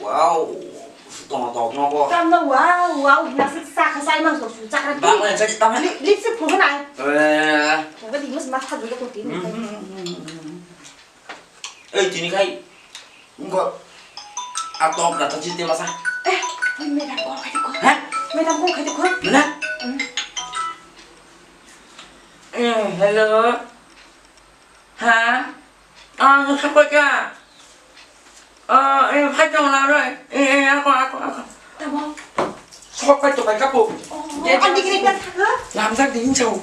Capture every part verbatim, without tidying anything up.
Wow, tong tong no bo. Tam no wow, wow, na se sa kha sai mang so su chakra. Bang le chari tam le. Lip se phu na. Eh. Ba di mas ma tha du ko ti. Ei, tini khai. Ngo. A tong na ta chite masa. Eh, oi, madam call khai ko. Ha? Madam call khai ko. Na? Eh, hello. Ha? Ah, no se ko ya. Ah, eh, khai tong na roi. Eh, eh, ako, ako, ako. Tamo. Sok kai to kai kapo. Oh, andi kiri biar thaka. Lamjak di hinsau.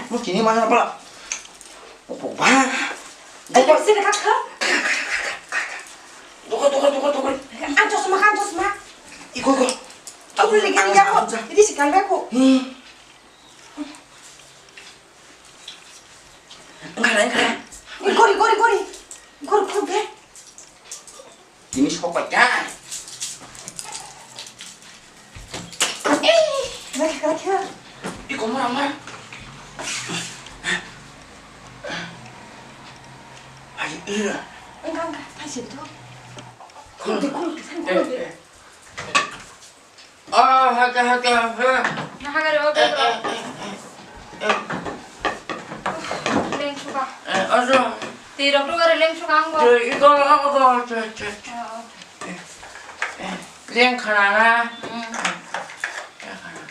Mo kini mana pala. Opo ba. Dokar. Sini kaka. Dokar, dokar, dokar, dokar. Anjos ma, anjos ma. Iko, iko. Aku lagi kerja kok. Jadi sekarang aku. Hmm. Enggak, enggak. Gori, gori, gori. Gori, gori, gori. Tini sok bai kha. Ih, bai kha kha. Iko mora mora. Ai ira. Enggak, enggak, phaising to. Khuldi, khuldi, khuldi. Eh, eh. Oh, hake, hake, hake. Na hake ro, eh, eh, eh, eh, eh. Leng suka. Eh, ojo. Ti rok tu gare leng suka ang bo. Te, iko, iko, te, te, te. Oh, oh. Eh, eh. Leng khana na. Hmm. Eh, leng khana.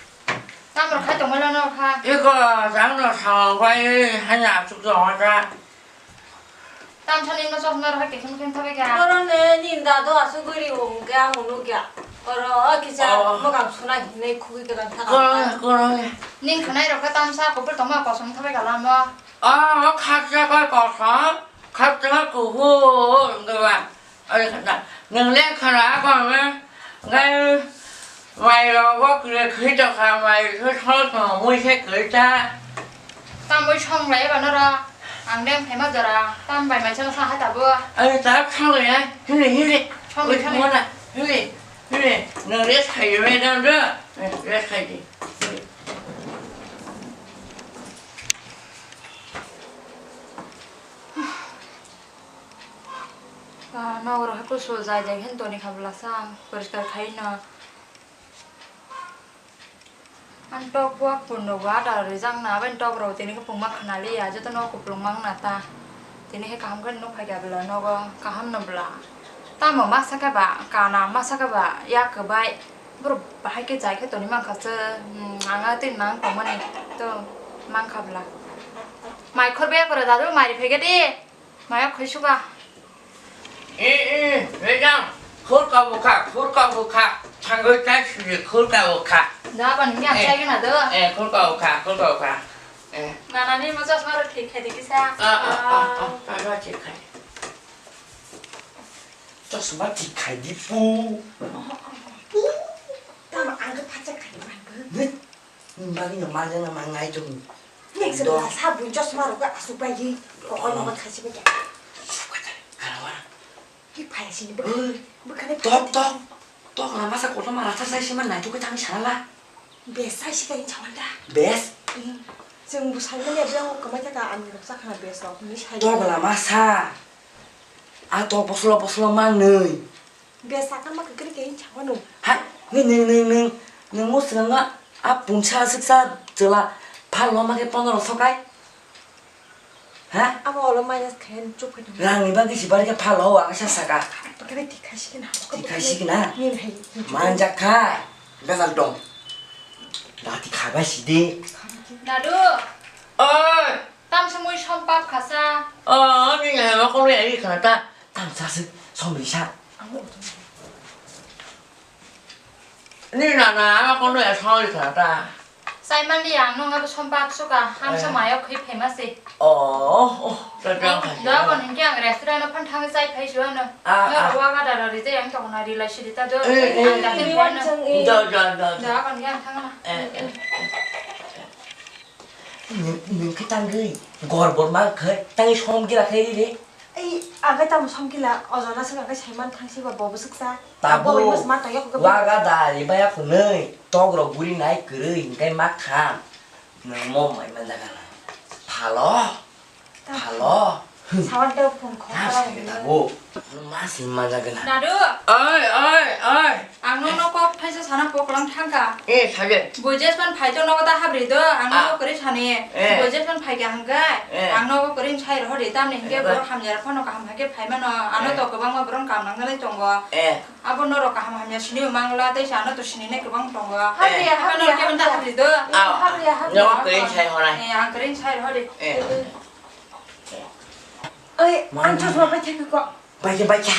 Tam rok khai tongmai la no kha. Iko, jang no sa bai, hanya asuk jo ha ta. Tamsani no chosma rok hai khe khum khum thabai kha. Oro ne nini dado asugwi ri o hwnkhe ang hwnwi kha. Oro o kisa oh. Mwkhang suna hinwi khugwi kwthang thang. Koro, koro. Nini khwnai rok khe tamsa kubul tongma kosom thabai kha lama. Oh, khaksa khe kosom, khaksa khe kuhur wngkha ba. Oi khana, nwng le khana kong le, ngai mai rok bo kre khe to kha, mai khe thol to mui khe kre ta. Tamoi song lai ba noro, ang leng phaima jora, tam bai mai chang sa ha tabo. Ai ta song le, hili hili. Song le, oi song le. Mona, hili, hili. Nwng rest khai di, madam do. Rest khai di. Ah, nogo rok hai kusu jai jai khe toni kha bwlasa ang poriskar khai no. Ang tok buak pun rok bo ada rijak na bai tok rok tini khe pungma khna liya joto no kuplung mang na ta. Tini khe kaham khe nuk phai kha bwla nogo kaham no bwla. Tamo masa khe ba kana masa khe ba yak kwbai borok bahai khe jai khe toni mang kha se, hmm, ang a tini nang tongmani to mang kha bwla. Mai khor be kore dadu mai ri phai khe di. Maya khuisuka. Eh, eh, Rejang, khulka bukha, khulka bukha, thangwi chai suri khulka bukha. Da ban ngi ang chai gana do. Eh, khulka bukha, khulka bukha. Eh. Nana ni mo chosma ro thik khai di kisa. Ah, ah, ah, ah, ah, ah, thik khai. Chosma thik khai di pu. Pu. Tama ang phacha khai di man bu. Bagwi no manjakna mangai tong. Nek se bwla sa bun chosma rok asuk bai ri kokol mokol khai se bai kha. Sukha jani, kana wara. Ki phai sini bwkha. Oi. Bwkha ni tok tok. Tok lama sa kotor ma rasa sai se man nai tu ke tang sana la. Bes sai se kai chawan da. Bes. Jeng bu sai mani abang kamai ta ka ani rok sa khana bes rok ni sai. Tok lama sa. A tok boslo boslo mang nui. Bia sakha ma kwkri khe hinwi sa mano. Hai, nung, nung, nung, nung, nung mo swkang a, a punsa swksa chwla phal loma khe pondro so kai. Ha? Abo olo minus khe chuk khe. Rang ni bagwi si bari khe phal o ang sa saka. Khe thik khai sikhe na. Thik khai sikhe na. Nini hai. Manjak kha. Bejal dong. Dati khabai si de. Dadu. Oi. Tam se mui som pap khasa. O, ni na ma kono ya ri khana ta. Tam sa se som ri sa. Ni na na ma kono ya som ri khana ta. Sai man li ang nung abo som pap suka. Ang sa mayo khui famous se. O, o, ta ta. Da kon ke ang restaurant phan thang sai phai su ano. Ah, ah. Wa ga da ri te ang to na ri la si ta do. Eh, eh. Ang da te. Da, da, da, da. Da kon ke ang thang na. Eh, eh. Nwng, nwng khe tangwi gorbor mang khe tangwi som gila khe ri re. Ei, ang khe tamo som gila, ojona swk ang khe saiman thang si ba bo bwswk cha. Tabo, bo bai mas ma tang yok khe waga da ri baya phunui, tok rok guri nai kwrwi hingkai ma kham. Nwng mo mai man jaga na. Phalo. Phalo. Sawan tei phung khok. Tabo. Nwng ma si man jaga na. Dadu. Oi, oi. Kaisa sana poklang thangka. Eh, sabe. Boi jespan phaito nogo ta habri do, ang nogo kwrwi sani. Eh. Boi jespan phaikha hangkhe, eh, ang nogo kwrwi sai rohor di, tamni hingke eh, borok hamya phano kaham hake phaimano, ano eh, to kwbangma borok kam nangnai tongo. Eh. Abo norok kaham hamya sini mangla, tei sa ano to sini nai kwbang tongo. Eh. Habri ya, habri ya, habri do. Ah, habri ya, habri ya. Nogo kwrwi sai horai. Eh, ang kwrwi sai rohor di. Eh. Oi, ang chosma pai thangka ko. Baikhe, baikhe.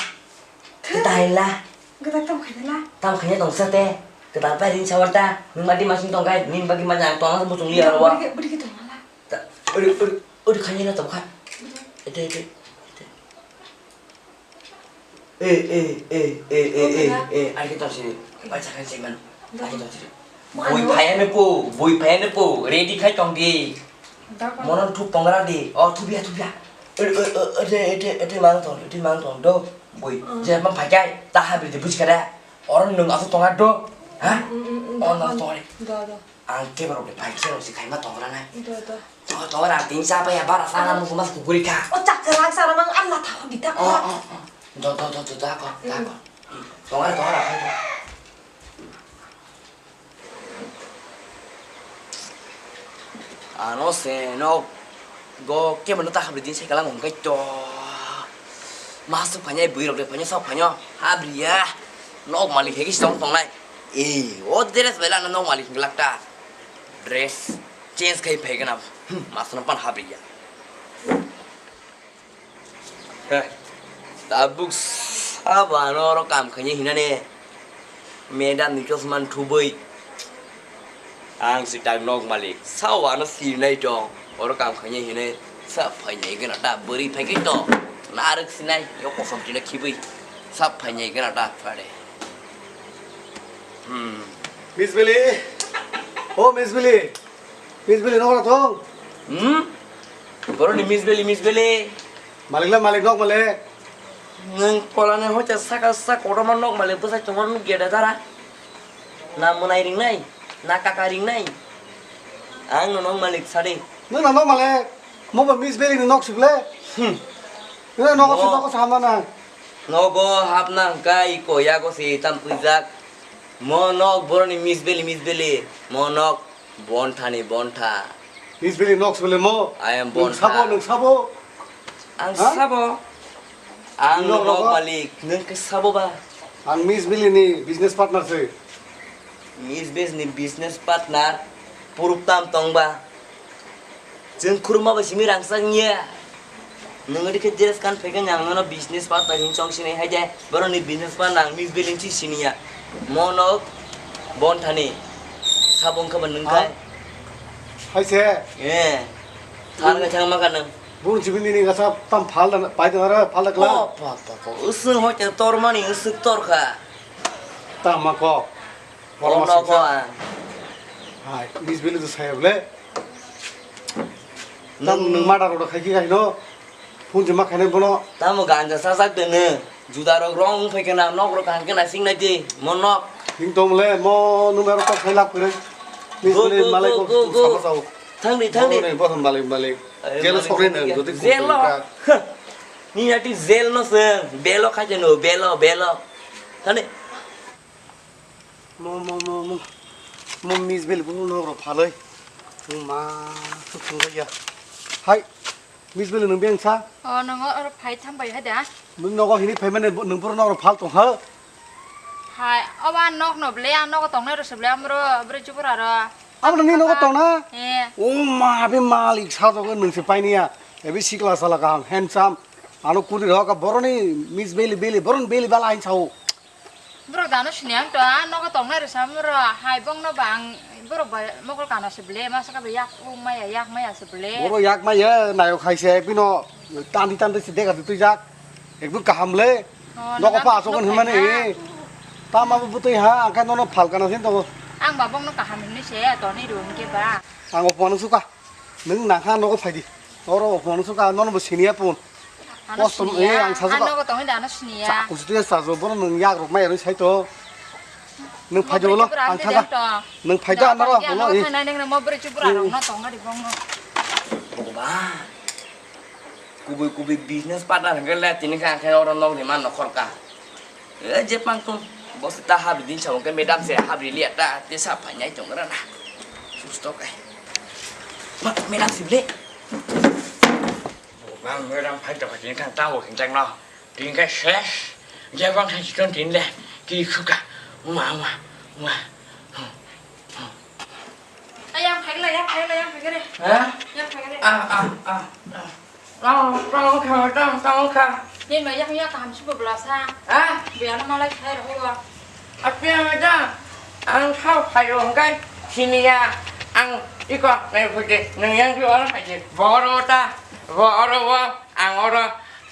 Thwi. Kwtal la. Kwtal tam khaina la. Tam khaina tong sa te. Kwtal pai ring sawar ta. Nwng mati masing tong kai. Nini bagwi manya ang tong ang muchung liya ro. Bwrwi khe, bwrwi khe tong la. Ta, ori, ori, ori khaina na tong kha. Ete, ete, ete. Eh, eh, eh, eh, eh, eh, eh, ari khe tong sini. Bacha khan sini man. Ari khe tong sini. Bui phaiya ne po, bui phaiya ne po. Ready khai tong di. Mono thup tongra di. Oh, thupya, thupya. Ete, ete, ete, ete mang tong, ete mang tong do. Bui. Mm. Je mang phai kai, ta habri de buji kada. Oro nwng asu tonga do. Ha? Mm, mm, mm, mm. Oh, no, sorry. Do, do. Ang ke borok de phai khe rok si khaima tongra nai. Do, do. To, to, ra tin sa pa ya bara sa na musu mas kukuri ka. O chak rang sa na mang Allah tha di ta. Oh, oh, oh. Do, do, do, do, da ko, da ko. Mm. Tongra, tongra, phai ko. Ano se nok go kebo no ta habri din se kalang hongkai to. Masuk phanya bui rok de phanya sok phanya habri ya. Nok malik hegi song tongnai. Eh, o dress bela no nok malik glak ta. Dress change khai phai gana. Hmm, mas no pan habri ya. He, tabuk sabo ano oro kam khainai hinani. Madam ni chosma thubui. Ang si tak nok malik. Sao ano sinai tong. Oro kam khainai hinai. Sa phainai gana ta bwrwi phai khe to. Narwk sinai. Yo kosom tina khibui. Sa phainai gana ta phare. Hmm. Miss Bili. Oh, Miss Bili. Miss Bili, nokra thung. Hmm? Boroni Miss Bili, Miss Bili. Malik la malik, nok malik. Nwng kolani hoite saka sak kotorma nok malik bwsai tongma nuk gede dara. Na mwnai ringnai, na kaka ringnai. Ang no nok malik sadi. Nwng na nok malik. Mo ba Miss Bili ni nok sibile. Hmm. Nwng nok si nok sama na. Nogo hapna hwnkha iko yago si tam twijak. Mo nok boroni Miss Bili, Miss Bili. Mo nok Bontha ni bontha. Miss Bili nok sibole mo. I am nwng bontha. Sabo, nwng sabo. Ang ha? Sabo. Ang nok nok malik. Nwng khe sabo ba? Ang Miss Bili ni business partner se. Miss Bili ni business partner. Puruk tam tong ba? Chwng khuruma bai simi rangchak niya. Nwng adi khe dress kan phaikhe ang nono business partner hin chong sinai hai de. Boroni business partner ang Miss Bili si siniya. Mo nok Bonthani. Sabo wngkha ba nwng khai? Hai se. Eh. Thar khai thang ma kha nwng. Bun sibini ni gasa tam phal da pai da ra phal da kla. Oh, pa, pa, pa. Usung hoi te tor mani usuk tor kha. Tam ma ko. Ono ko ang. Hai, Miss Bili to saya bole. Tam nwng mada rok khai khe khai no. Phone se ma khainai bono. Tamo ganja sajak de nw. Juda rok rong phai khe na nok rok kaham khe na sing nai di. Mo nok. Hing tom le mo nwng rok khai lap kre. Miss Bili malai ko sabo sao. Thang di, thang di. Bono ne bothon malai malai. Jelo sok re nwng jodi. Jelo. Ni ati jel no se. Belo khai je no, belo, belo. Thani. Mo, mo, mo, mo. Mo Miss Bili bo nok rok phaloi. Mo ma, thuk thung ya. Hai, Miss Bili nwng beng sa? O, nwng oro phai tham bai hai da. Nwng nogo hini phai mane nwng boro nok rok phal tong ha. Hai, oba nok no ble, ang nogo tongnai ro se ble, amro, bro chupura ro. Amo ni nogo tong na? Eh. O ma, be malik sa jogo nwng se pai niya. Ebi sikla sala kaham, handsome. Ano kudi ro ka boroni Miss Bili, Bili, boron Bili bala hin sao. Borok dano sini ang to, ah, nogo tongnai rwsa borok, hai bongno ba ang borok bai mokol kana se ble, masa ka bai yak ung maya, yak maya se ble. Borok yak maya, nayok hai se, bino tandi tandi se dega twijak. Ekdom kaham le. Oh, nogo pa asokon hwnmani. Tama bo bwtwi ha, ang khe nono phal kana sin tongo. Ang ba bongno kaham hwnwi se, toni rw hwnkhe ba. Ang opomano suka. Nwng nangkha nogo phaidi. Oro opomano suka, nono bo siniya pun. Kosto, eh, ang sajak. Ano tongwi da ano siniya. Kusu tuya sajo, bono nwng yak rok maya rwi saito. Nwng phaido bolo, ang thaga. Nwng phaido ano ro, bolo, eh. Nai nang mo bwrwi chubra rok no tonga di bongno. Bogba. Kubui kubui business partner hwnkhe le tini kha ang khe oro nok ni man nokhor ka. Eh, je pang tung. Boss ta habri din sa, hwnkhe madam se habri liya ta, tesa phainai tongra na. Susto kai. Ma, madam sibli. Bang madam phai to khatin kang tao khin chang no. Tin kai ses. Je bang thai chiton tin le. Ki khuka. Uma, uma, uma. Ayang phai le, yang phai le, yang phai le. Ha? Yang phai le. Ah, ah, ah, ah. Tamo, tamo kha, tamo, tamo kha. Nini bai yakni yak kaham se bo bwlasa. Ha? Biyano malai khai rw o. Apiya madam, ang thao phaio hwnkhe siniya, ang iko nai phuti, nwng yang oro phaidi. Bo oro ta, bo oro o, ang oro,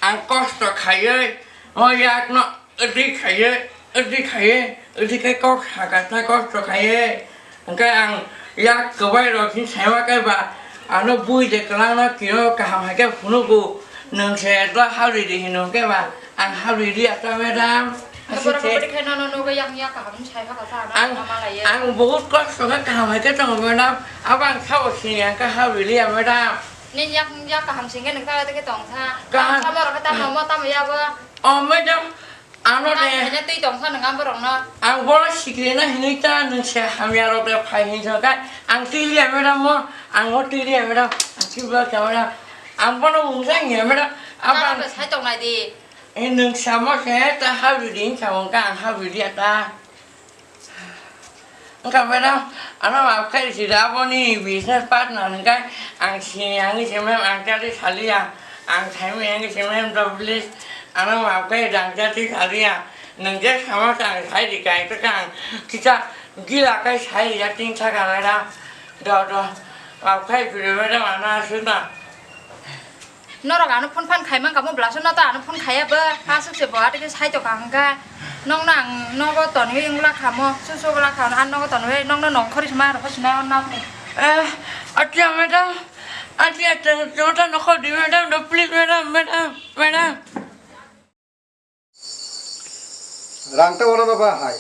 ang kosto khaiwi, o yakno. Adi khaiye, adi khaiye, adi khe kok sakha ta kosto khaiye. Hwnkhe ang yak kwbai rok hin saiwa khe ba, ano bui de kwlangno kino kaham hai khe phunugo. Nwng se do habri di hino hwnkhe ba, ang habri di ata madam. Borok khe khe nono nugwi yak yak kaham hin saiwa kha ta, ano ang, ma malaiye. Ang bahut kosto khe kaham hai khe tongo madam. Abo ang sabo sini ang khe habri liya madam. Nini yak, yak kaham singkhe nwng ta khe tong kha. Kaham. Ang sabo rok khe tamo mo tamo yabo. O madam, Ano de. Ang khaina twi tong kha nwng ang borokno. Ang bono sikirina hinwi ta nwng se hamya rok de phai hin thang kha. Ang twi liya madam mo, ang o twi liya madam, ang twi bwlak kha madam. Ang bono mungsa hinya madam. Abo ang sai tong nai di. Eh, nwng samo se ta habri di hin samo kha, ang habri liya ta. Wngkha madam, ano map khe sida aboni business partner hwnkhe ang sini ang se mem ang chati saliya, ang thaimwi ang se mem do please, ano map khe ang chati saliya, nwng je sama sa ang sai di kai to kang, kisa gila kai sai ya tin saka madam, do do, map khe sida madam ano aswk na. Norok ano phone phan khai mankha mo bwlaso no ta ano phone khaiya bo aswk se bo atike sai tokha hwnkha nokno ang nogo tonwi wngla kha mo susu wngla kha ano nogo tonwi nokno nongkhorwi se ma rwkha sinai o nokni. Eh, atia madam, atia te jota nokhor di madam do please madam, madam, madam. Rang ta oro ba hai.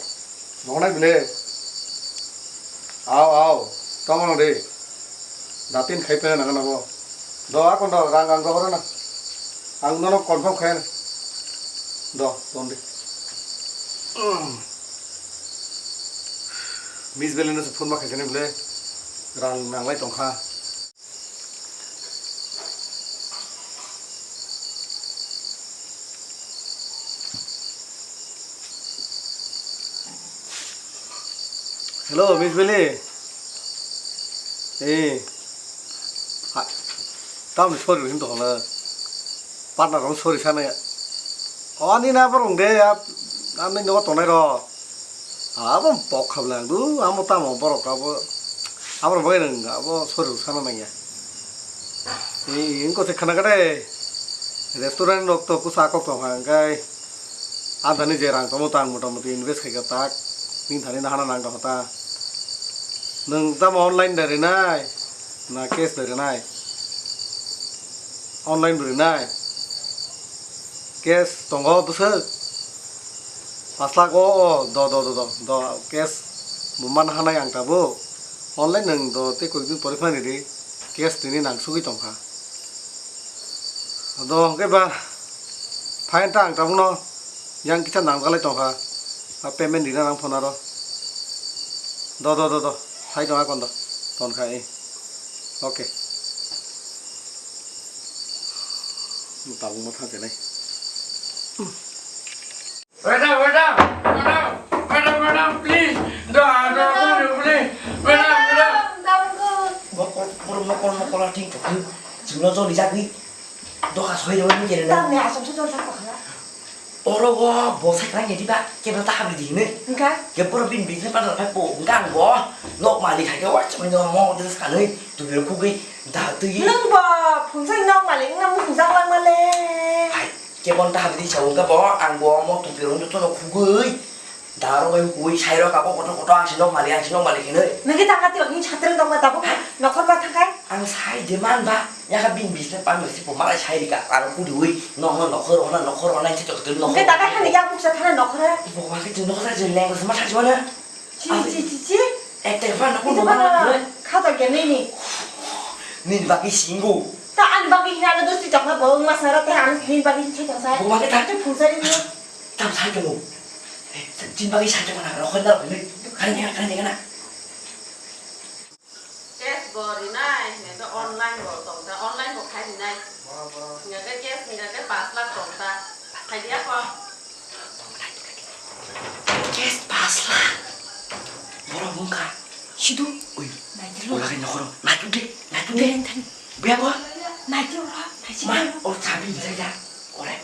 Nongnai bile. Ao, ao. Tamo no de. Datin khai pena nang nabo. Do akon do rang ang do horo na. Ang nono confirm khai na. Do, ton de. Miss Belen no phone ma khai sene bile. Rang nang lai tong kha. Hello, Miss Beli. Eh. Ha. Tam sorry hin to la. Partner rong sorry sana ya. Oh, ani na barong de ya. Ani no tonai ro. Abo pok khabla du, amo tamo borok abo, abo bai nang abo sorry sana nang ya. Ni ingko se khana kade restaurant rok to kusa kok tong hang kai. Adani je rang tomo tang motamuti invest khai ka tak. Ni thani na hana nang tong ta. Nang tamo online da rinai na cash da rinai. Online bo rinai. Cash tongo bwswk. Pash lakh o, o, do, do, do, do, do, cash bo man hanai ang tabuk. Online nwng do tei koi din pore phani di. Cash tini nang sugui tongkha. Do hwnkhe ba, phain ta ang tabukno yang kisa nangjaklai tongkha. A payment rina nang phone aro. Do, do, do, do. Sai tong akon do. Tonkha, eh. Okay. Tabuk ma thang tenai. Madam, madam, madam, madam, madam, please. Do, do, do, please. Madam, madam. Mokol, mokol, mokol, mokol, ting tok. Chwngno joli jagwi. Doka soi rw ni jere na. Tamni asam se jol thang kha. Oro o bo sai khlai ni diba, kebo ta habri di hinwi. Wngkha? Kebo ro bin bin se padal phai po, wngkha ang bo. Nok malik hai ke wa chumai no mo de sanwi, tu biro khugwi, da twi. Nwng bo phungsai nok malik wngna muchung jak langma le. Hai, kebo ta habri di sa wngkha bo, ang bo mo tu biro no to no khugwi. Da ro bai khugwi sai ro ka bo koto koto ang si nok malik, ang si nok malik hinwi. Nwng ke ta ka tiro hin chatreng tong ma tabuk. Hai. Nokhor ma thang kai. Ang sai de man ba. Yakha bini business partner si po malai sai rika, aro kudi hui, nokno nokhor hona, nokhor hona, se tok tok nokhor. Hwnkhe dakai hani yak buksa thana nokhora. Bo hwnkhe twi nokhor je leng ma sai jona. Chi, chi, chi, chi. Ek tak ba nokhor nokhor. Kha to gene ni. Nini bagwi singo. Ta ani bagwi hina no dosti tokna bo wng ma sara te ani nini bagwi hin sai tong sai. Bo hwnkhe ta. Te phung sai ni. Tam sai tong. Chini bagwi sakhe mana rokho na rokho ni. Khani khani khani khana. Cash bo rinai, hingke online bo tongta, online bo khai rinai. Hingke cash hingke pas lakh tongta. Khai dia ko. Cash pas lakh. Borok wngkha. Sidu. Ui. Naidi lo. Ola kai nokhoro. Naitu de. Naitu de. Buyang thani. Buyang ko. Naidi ora. Naidi. Ma, o chabi jaya. Ore.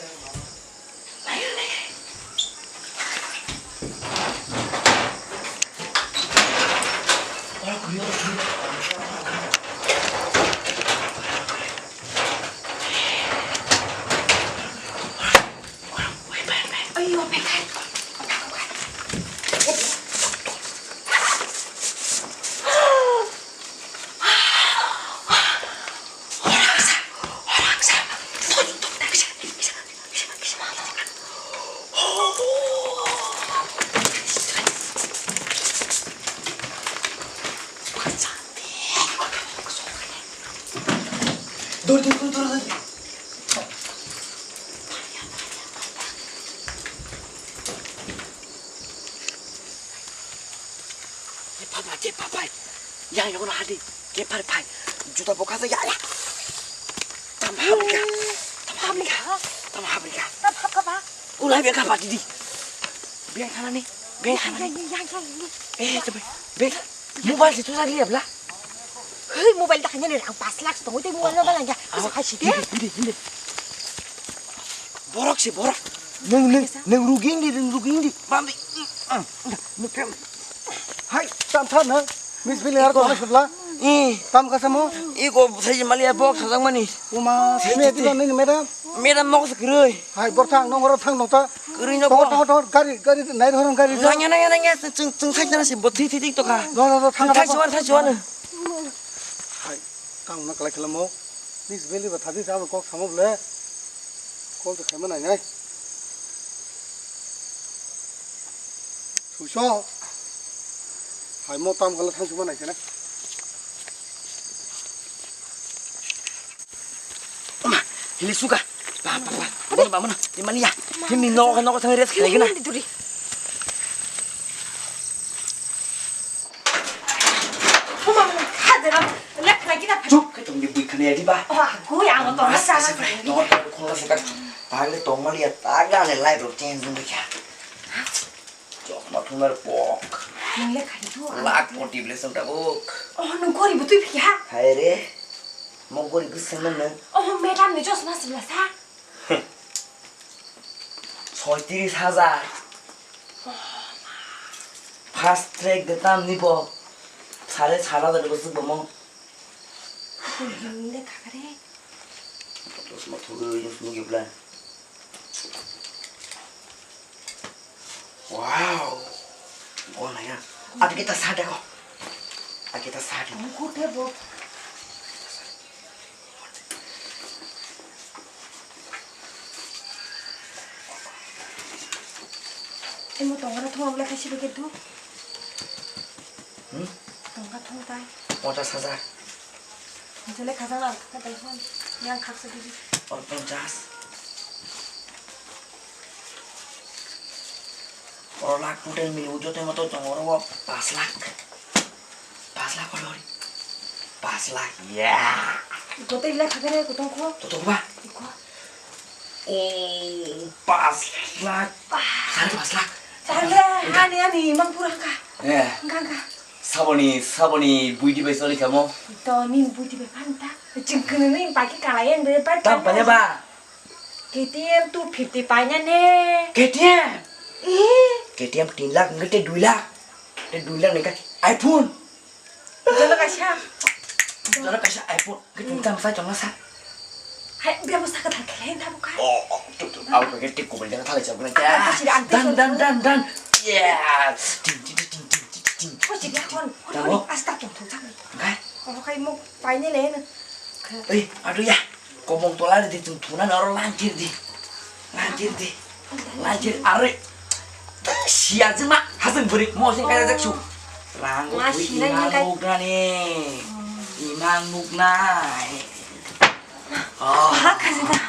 Dur, dur, dur, dur, dur. Papa, je papa. Yang yang hadi. Kepar pai. Juta boka sa ya. Tam habrika. Tam habrika. Tam habrika. Tam hapkha ba? Ulai bengkha ba didi. Bengkha nani. Bengkha nani. Yang yang yang. Eh, tapi. Beng. Mobile itu tadi ya bla. Hei, mobile tak hanya ni ang pas lak tong. Itu mobile mobile aja. Bisa kasih dia. Hindi, hindi. Borok si borok. Neng neng neng rugi hindi, neng rugi hindi. Bambi. Hai, tam tam na. Miss Billy har ko hasla. Eh. Tam kasamo. Iko sai mali box sajang mani. Uma, sini di ni madam. Madam mok se kroi. Hai, borthang nong ro thang nong ta. Kroi no. Tor tor tor gari gari nai ro gari. Nanya nanya nanya chung chung sai jana si bot thi thi to kha. No no no thang. Thai suan thai suan. Hai, tang na kalai khlamo. Miss Billy ba thadi sa kok samo ble. Kol to khaima nai nai. Suiso. Hai mo tam kala thang suma nai kena. Ama, hili suka. Ba ba ba. Bono ba mono. Imani ya. Himni no no thang res khlai gena. Hindi duri. Chup, ke tong di bui khane ya di ba. Oh, aku yang motor sa. No, khona sa ka. Tang le tong mali ya, tang le life ro change dun kya. Chokma thumar pok. Nung le khai tu. Lakh koti ble sam tabuk. Oh, nung gori butui phi ha? Hai re. Mo gori bwsang na nung. Oh, madam ni chosma sibla sa. Soitris hajar. Fast track de tam ni bo. Sare sara de bo suk bo mo. Nung le kha re. Chosma thugwi yung sung gibla. Wow. Gol na ya. Abi kita sa deko. Abi kita sa deko. Ang kute bo. Emo tongana thong abla kaisi beke tu. Hmm? Tongka thong tai. Ponchas hajar. Jole khajang na kha tai hon. Yang khaksa didi. Or ponchas. Oro lakh total mili ujote moto tong oro o pas lakh. Pas lakh oro ori. Pas lakh. Yeah. Gote ila khagere kutong kho. Toto ba? Iko. Oh, pas lakh. Sare pas lakh. Sare, ani, ani, mang pura ka. Eh. Ka, ka. Saboni, saboni, buidi bai soli kamo. To, nin buidi bai panta. Jingkene ni paki kalayan de bai. Tam panya ba. K T M two fifty paina ne. K T M? Eh? K T M tin lakh, nge te dui lakh. Te dui lakh ni ka iPhone. Jolo kaisa. Jolo kaisa iPhone. Nge te tam sa chong sa. Hai, bia mo sa ka thang kele na buka. Oh, oh, tu, tu, au ka ke tik ko benda thale chong na. Ah, kya? Kasi ang dan, dan, dan, dan. Yeah. Ting, ting, ting. Ko si dia kon. Ko ni asta tong tong chang. Ngai. Ko kai mo paine le na. Eh, aduh ya. Komong tola de tung thuna na oro langkir di. Langkir di. Langkir are. Sia jema haseng beri mo sing kaya jaksu. Rang ko tui imang mukna ni. Imang mukna. Oh. Hak kasi ta.